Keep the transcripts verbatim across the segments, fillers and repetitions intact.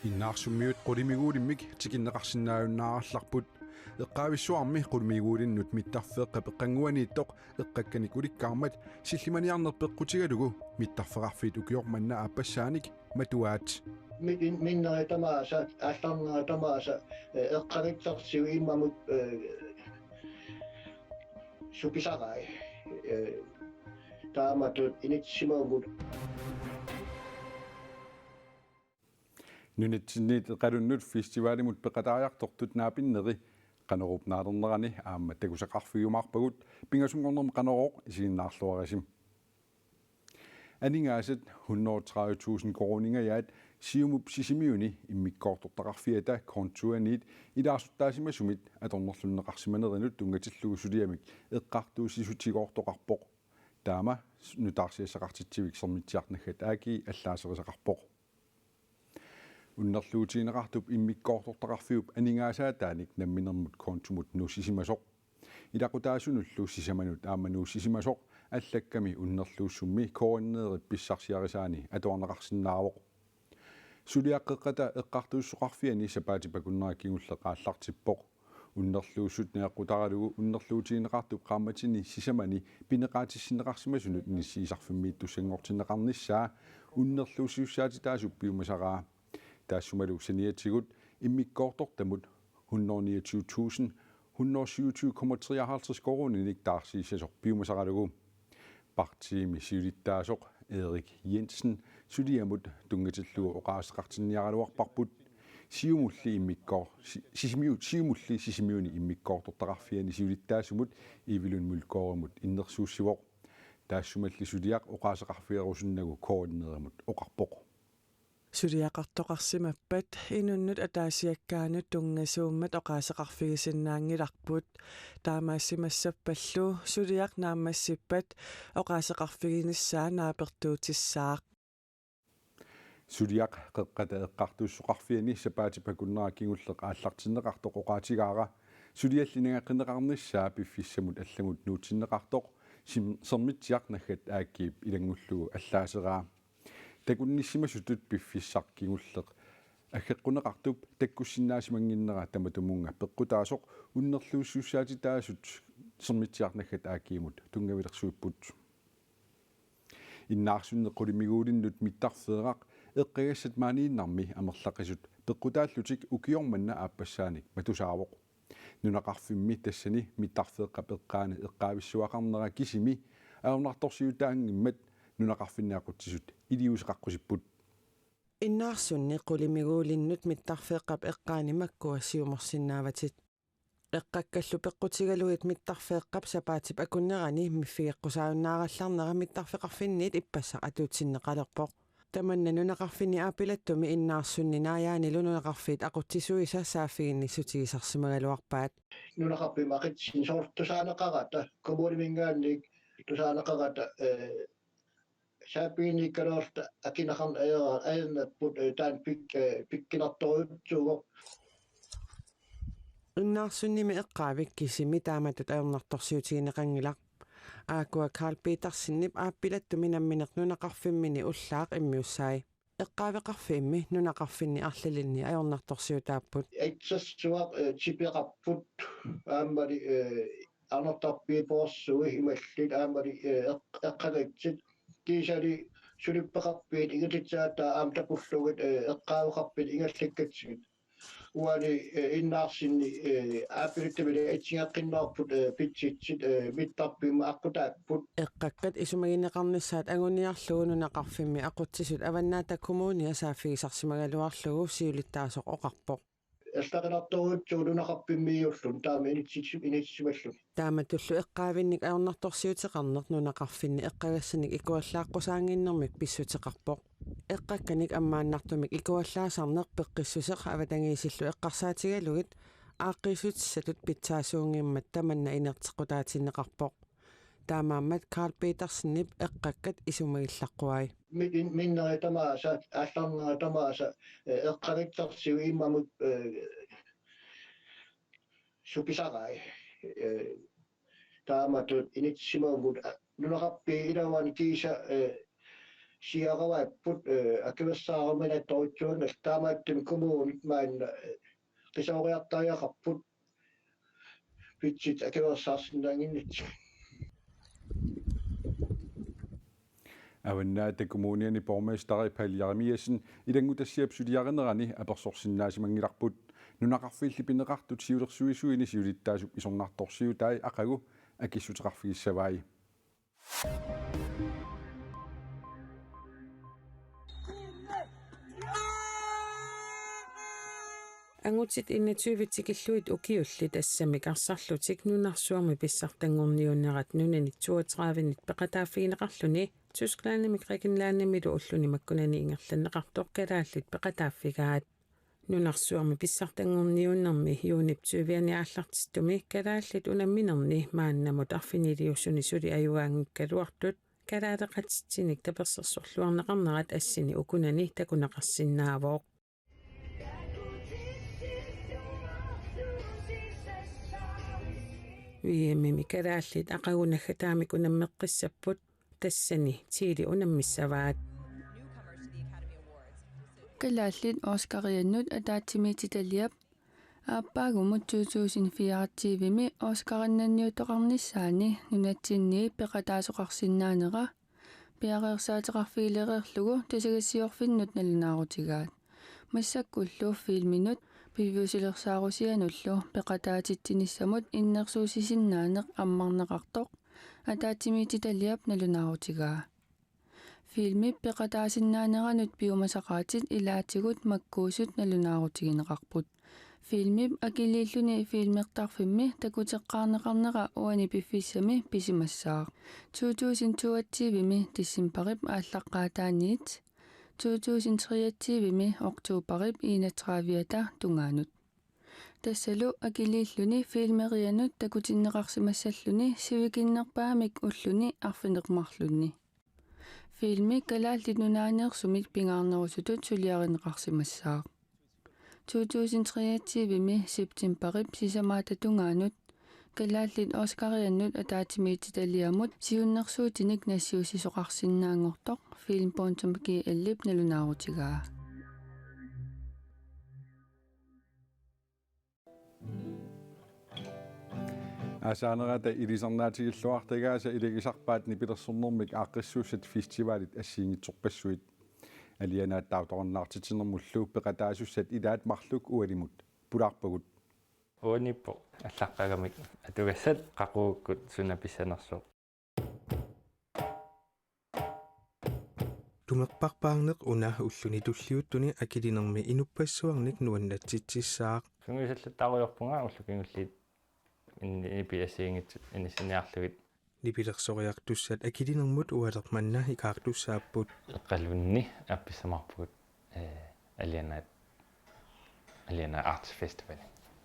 Innaarsummiut qulimiguulimmik tikinneqarsinnaajunnaarallarput. Eqqaavissuarmi qulimiguulinnut mittarfeeqqap eqqannguaniittoq eqqakkanik ulikkaarmat sillimaniarneq peqqutigalugu mittarfeqarfiit ukioq manna aappassaanik matuaat. Min-, min-, minneri tamaasa, aallarneri tamaasa, eh, eqqaritsersiu immamut, eh, supisarai, eh, taamatut inissisimavut. Nunatsinniit eqalunnut festivalimut peqataajartortut naapinneri Qanoruup naalernerani aamma takusaqarfigiumaarpagut, pingasunngornermi Qanorooq isiginnaarluarisi. Aningaasat hundrede og tredive tusind koruuningajaat Siumup Sisimiuni immikkoortortaqarfiata kontuaniit ilaarsuttaasimasumit atornerlunneqarsimanerinut tunngatillugu suliamik eqqartuussissutigoortoqarpoq. Taama nutaarsiassaqartitsivik Sermitsiaq.AG allaaserisaqarpoq. Unnerluutigineqartup immikkoortortaqarfiup aningaasaataanik namminermut kontumut nuussisimasoq. Ilaqutaasunullu sisamanut aamma nuussisimasoq allakkami unnerluussummi K N R-ip pissarsiarisaani atuarneqarsinnaavoq. Suliaq Qeqqata Eqqartuussisoqarfiani sapaatip akunnera kingulleq aallartippoq. Unnerluussut najoqqutaralugu unnerluutigineqartup qaammatini sisamani pineqaatissinneqarsimasunut inissiisarfimmiittussanngortinneqarnissaa unnerluussisussaatitaasup piumasaraa. Taassumalu saniatigut immikkoortortamut hundrede niogtyve tusind hundrede syvogtyve komma treoghalvtreds koruuninik taarsiissasoq piumasaralugu. Partiimi siulittaasoq Erik Jensen suliamut tunngatillugu oqaaseqartinniaraluarparput. Siumulli immikkoor-, si-, Sisimiu-, Siumulli Sisimiuni immikkoortortaqarfiani siulittaasumut Ivi Lund Mølgaardimut innersuussivoq. Taassumalu suliaq oqaaseqarfigerusunnagu K N R-imut oqarpoq. Suliaqartoqarsimappat inunnut ataasiakkaanut tunngasuummat oqaaseqarfigisinnaanngilarput. Taamaassimassappallu suliaq naammassippat oqaaseqarfiginissaa naapertuutissaaq. Suliaq Qeqqata Eqqartuussisoqarfiani sapaatip akunnera kingulleq aallartinneqartoq oqaatigaara sulialli nangeqqinneqarnissaa piffissamut allamut nuutsinneqartoq sim-, Sermitsiaq.AG-p ilanngullugu allaaseraa. Takunnissimasutut piffissaq kingulleq aggeqquneqartup takkussinnaasimanngimmat tamatumunnga peqqutaasoq unnerluussisussaatitaasut Sermitsiaq.AG-mut tunngavilersuipput. Innaarsunni qulimiguulinnut mittarfeeraq eqqagassat maaniinnarmi amerlaqisut peqqutaallutik ukioq manna aappassaanik matusaavoq. Nunaqarfimmi tassani mittarfeeqqap eqqaani eqqaavissuaqarnera kisimi ajornartorsiutaanngimmat nunaqarfinni aqutsisut iliuuseqaqqusipput. Innaarsunni qulimiguulinnut mittarfeeqqap eqqaani makkua siumorsinnaavatit. Eqqakkallu peqqutigalugit mittarfeeqqap sapaatip akunnerani miffigeqqusaajunnaarallarnera mittarfeqarfinniit ippassaq atuutsinneqalerpoq. Tamanna nunaqarfinni Aappilattumi Innaarsunni Naajaanilu nunaqarfiit aqutsisuisa saaffiginnissutigisarsimagaluarpaat. Nunaqarfimmi aqitsin soorlu tusaaneqarata, kommuniminngaanniit tusaaneqarata, eh, saaffiginnikkaluarluta akineqarn-, eh, ajornapput, eh, taanna pik-, eh, pikkunartorujussuuvoq. Innaarsunnimi eqqaavik kisimi taamatut ajornartorsiutigineqanngilaq. Aakkua Karl Petersenip Aappilattumi nammineq nunaqarfimmini ullaaq immiussai. Eqqaaveqarfiimmi nunaqarfinni arlalinni ajornartorsiutaapput. Itsassuaq, eh, tipeqarput aammali, eh, arnartarpiit poorsuit imallit aammali, eh, eq-, eqqagatsit. Kiisali sulippeqarfiit ingerlitsisaataa aamma takullugit, eh, eqqaaveqarfiit ingerlakkatsigit. Uani, eh, Innaarsunni, eh, Aappilattumili atsigeqqinnaarput, eh, pitsitsit, eh, mittarfimmut aqqutaapput. Eqqakkat isumagineqarnissaat anguniarlugu nunaqarfimmi aqutsisut Avannaata Kommunia saaffigisarsimagaluarlugu siulittaasoq oqarpoq. Erlaqinartorujussuuvoq nunaqarfimmiiulluni taama initsis-, initsisimalluni. Taamatullu eqqaavinnik ajornartorsiuteqarneq nunaqarfinni eqqagassanik ikuallaaqqusaannginnermik pissuteqarpoq. Eqqakkanik ammaannartumik ikuallaasarneq peqqissuseq avatangiisillu eqqarsaatigalugit aaqqiissutissatut pitsaasuunngimmat tamanna inerteqqutaatinneqarpoq. Taamaammat Karl Petersenip eqqakkat isumagillaqquai. Min-, min-, minneri tamaasa, aallarneri tamaasa, eh, eqqaritsersiu immamut, eh, supisarai, eh, taamatut inissisimavut, a-, nunaqarfiit iluani kiisa, eh, siaravaapput, eh, akuersaarumanatorujussuanngilaq, taamaattumik kommunit maanna, eh, qisooriartariaqarput pitsit akuersaarsinnaannginnatsigu. Avannaata Kommuniani borgmesteri Palle Jerimiassen ilanngutassiap suliarinerani apersorsinnaasimanngilarput. Nunaqarfiilli pineqartut siulersuisuini siulittaasup isornartorsiutai aqagu akissuteqarfigissavai. Angutit enogtyve tikillugit ukiullit assammik arsarlutik nunarsuarmi pissartanngorniunnerat nunanit toogtredivenit peqataaffigineqarluni Tysklandimi Grækenlandimilu ulluni makkunani ingerlanneqartoq kalaallit peqataaffigaat. Nunarsuarmi pissartanngorniunnermi juunip tyviani aallartittumi kalaallit unamminerni maannamut arfiniliusuni suli ajugaanngikkaluartut kalaaleqatitsinik tapersersorluarneqarnerat assini ukunani takuneqarsinnaavoq. V M-imi kalaallit aqagu naggataamik unammeqqissapput, tassani Chile unammissavaat. Kalaallit Oscariannut ataatsimiititaliap aappaagumut to tusind fireogtyvemi Oscarinnanniuttoqarnissaani nunatsinniit peqataasoqarsinnaanera piareersaateqarfigilereerlugu tusagassiorfinnut nalunaarutigaat. Massakkullu filminut piviusulersaarusianullu peqataatitsinissamut innersuussisinnaaneq ammarneqartoq ataatsimiititaliap nalunaarutigaa. Filmip peqataasinnaaneranut piumasaqaatit ilaatigut makkuusut nalunaarutigineqarput. Filmip akiliilluni filmertarfimmi takuteqqaarneqarnera uani piffissami pisimassaaq. To tusind toogtyvemi decembarip aallaqqaataaniit, to tusind treogtyvemi oktobarip enogtredive-ata tungaanut. Tassalu akiliilluni filmerianut takutinneqarsimassalluni sivikinnerpaamik ulluni arfineq-marlunni. Filmi Kalaallit Nunaaneersumit pingaarnerusutut suliarineqarsimassaaq. To tusind treogtyvemi septembarip sisamaata tungaanut kalaallit Oscariannut ataatsimiititaliamut siunnersuutinik nassiussisoqarsinnaanngortoq film punktum G L-ip nalunaarutigaa. Aasaanerata ilisarnaatigilluartagaasa ilagisarpaat nipilersornermik aaqqissuussat festivalit assigiinngitsorpassuit. Alianaat taartoqarnaartitsinermullu peqataasussat ilaat marluk ualimut pulaarpagut. Uaniippoq allaqqagamik atugassat qaqugukkut suna pissanersoq. Tumerparpaarneq una ulluni tulliuttuni akilinermi inuppassuarnik nuannatsitsissaaq. Sungiusallattaarujoorpunga ullut kingulliit in-, nipi assigiinngitsut inissiniarlugit. Nipilersoriartussat akilinermut ualermanna ikaartussaapput. Eqqalunni aappissamaarpugut, ee, Alianaat, Alianaat Arts Festival.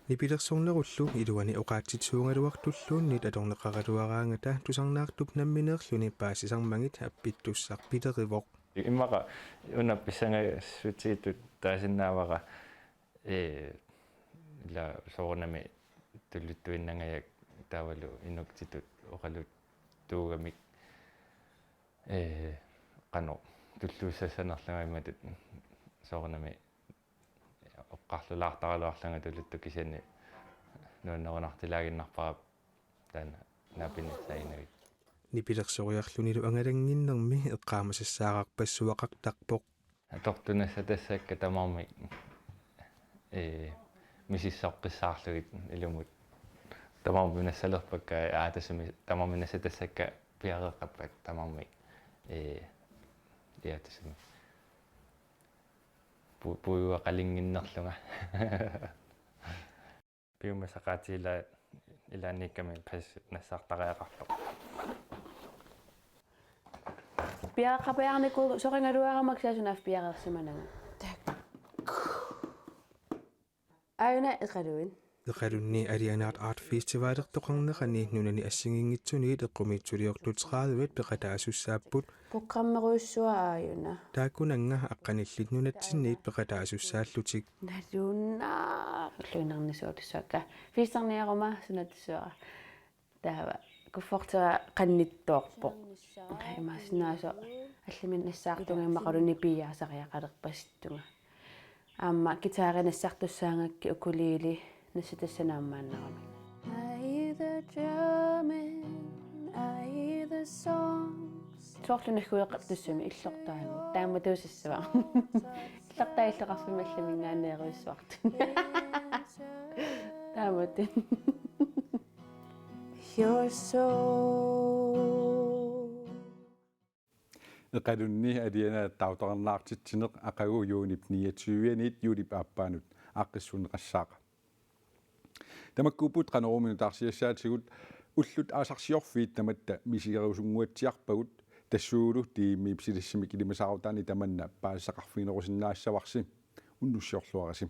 Nipilersornerullu iluani oqaatsitsuugaluartulluunniit atorneqaraluaraangata tusarnaartup nammineerluni paasisarmagit appittussaq pilerivoq. Immaqa una pissangassutsigitut taasinnaavara, ee, ila soorunami tuluttuinnangajak taavalu inuktitut oqaluttuugamik, ee, qanoq tulluussassanerlunga imatut soorunami oqarlulaartaraluarlunga tuluttut kisianni nuannerunartilaaginnarpara taanna naapinissaanagit. Nipilersoriarlunilu angalannginnermi eqqaamasassaararpassuaqartarpoq. Atortunassatassakka tamarmik, ee, misissoqqissaarlugit ilumut. Tamarmik nassalerpakka, aa, tassami, tamarmik nassatassakka piareeqqappat tamarmik, ee, aa, tassami. Pu-, puigaqalinnginnerlunga. Piumasaqaatit ila-, ilaanniikkami pas nassartariaqartoq. Piareeqqapiarnikuusoqangaluaramak saasunaaf piareersimananga. Tak. Aajuna, eqaluit. Eqalunni Alianaat Art Festivalertoqarnerani nunani assigiinngitsuniit eqqumiitsuliortut tredive peqataasussaapput. Programmerujussuaq aajuna. Taakkunannga aqqanillit nunatsinniit peqataasussaallutik. Nalunaaq. Ulluinnarnisuutissuakka. Fiissarniaruma sunatissuara. Taava kuffertera qannittoorpoq. Imaassinnaasoq Allamik nassaartunga immaqalu nipiiaasariaqalerpasittunga. Aamma guitari nassartussaagakkit ukulele nassatassani ammaannaramik. I hear the drumming, I hear the songs. Soorlu naggueqartussami illortaagut. Taamatuusassavara. Illortaa illoqarfimmi allaminngaanneerujussuartut. Taamatut. Your soul. Iqalunni alianaatut taartornaartitsineq aqagu juunip niogtyve-anit juulip aappaanut aaqqissuunneqassaaq. Tamakkuupput Qanoruumi nutaarsiassaatigut. Ullut aasarsiorfiit tamatta misigerusunnguatsiarpagut, tassuugulu D M-ip silassamik ilimasaarutaani tamanna paasisaqarfiginerusinnaassavarsi. Unnussiorluarisi.